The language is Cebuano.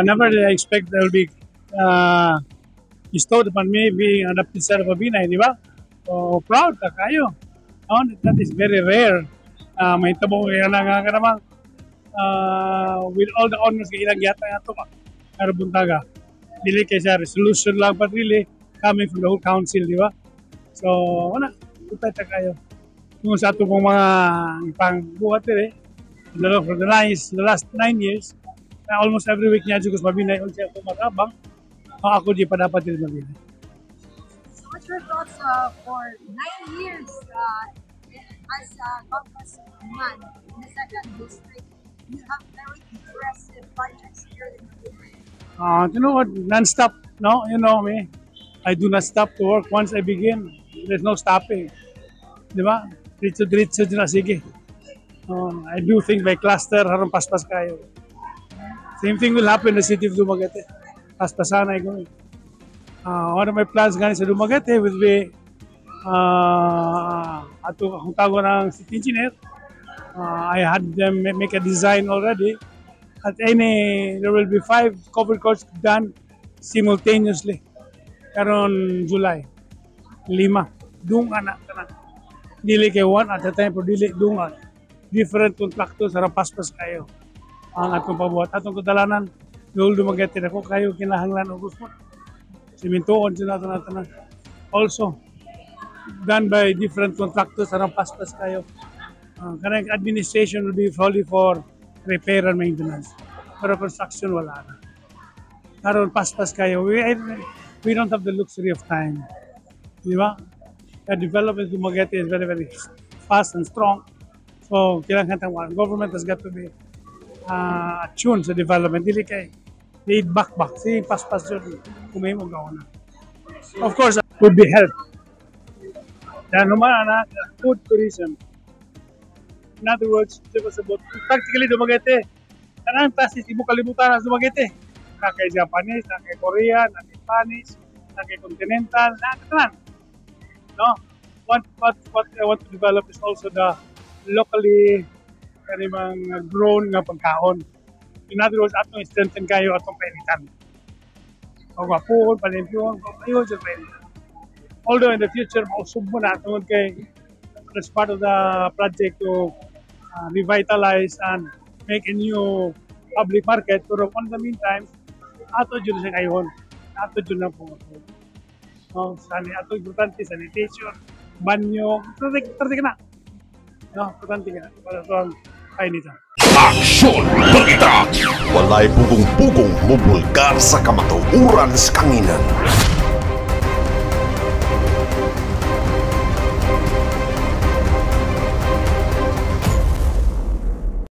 Never did I expect there will be bestowed upon me being an adopted son of Mabinay, di ba? So, proud ta kaayo. No? That is very rare. Mahitabo kaya na nga namang with all the honors nga ilang gihatag ato ba karong buntaga. Dili kay sa resolution lang, but really coming from the whole council, di ba? So, wala, lipay ta kaayo. Kung sa ato pong mga pangbuhat diri, for the last 9 years, na almost every week niya ko sa Mabinay, unsa ako matabang, ako di pa dapat diri Mabinay. So what's your thoughts for 9 years as a congressman in the second district? You have very impressive projects here in Mabinay. You know what? Non-stop. No, you know me. I do not stop to work. Once I begin, there's no stopping. Di ba? Diretso-diretso din na, sige. I do think by cluster, aron paspas kaayo. Same thing will happen in the city of Dumaguete. Paspasan ko. One of my plans gani sa Dumaguete will be ato akong tago ng city engineer. I had them make a design already. At any, there will be five covered courts done simultaneously. Karon July. Lima. Dunga na tanan. Dili kay one at a time, pero dili dunga. Different contractors aron paspas kaayo ang atong pabuhat. Atong kadalanan, whole Dumaguete ako kaayo kinahanglan og gusto. Simintuon sila nato na tanan. Also, done by different contractors aron paspas kaayo. Kanang administration will be fully for repair and maintenance. Pero construction, wala na. Karon paspas kaayo. We don't have the luxury of time. Di ba? The development of Dumaguete is very, very fast and strong. So, kailangan tang government has got to be attuned sa development. Dili kay laid back back. Si paspas yun. Kung may mo na. Of course, would be health. Yan naman, na food tourism. In other words, di ba sa practically Dumaguete. Tanang klase tibuok kalibutan sa Dumaguete. Naa kay Japanese, naa kay Korean, naa kay Spanish, naa kay Continental, naa kay tanan. No? What I want to develop is also the locally kanimang grown nga pagkaon. In other words, atong strengthen kaayo atong painitan. Pagwapuhon, palimpyuhon, ayun sa painitan. Although in the future, mausog mo na tungod kay as part of the project to revitalize and make a new public market. Pero on the meantime, ato jud siya kayon. Ato jud na po. No, sani ato importante sanitation, banyo, importante ka na. No, importante ka na para sa kainitan. Aksyon Balita! Walay pugong-pugong mubulgar sa kamatuoran sa kanginan.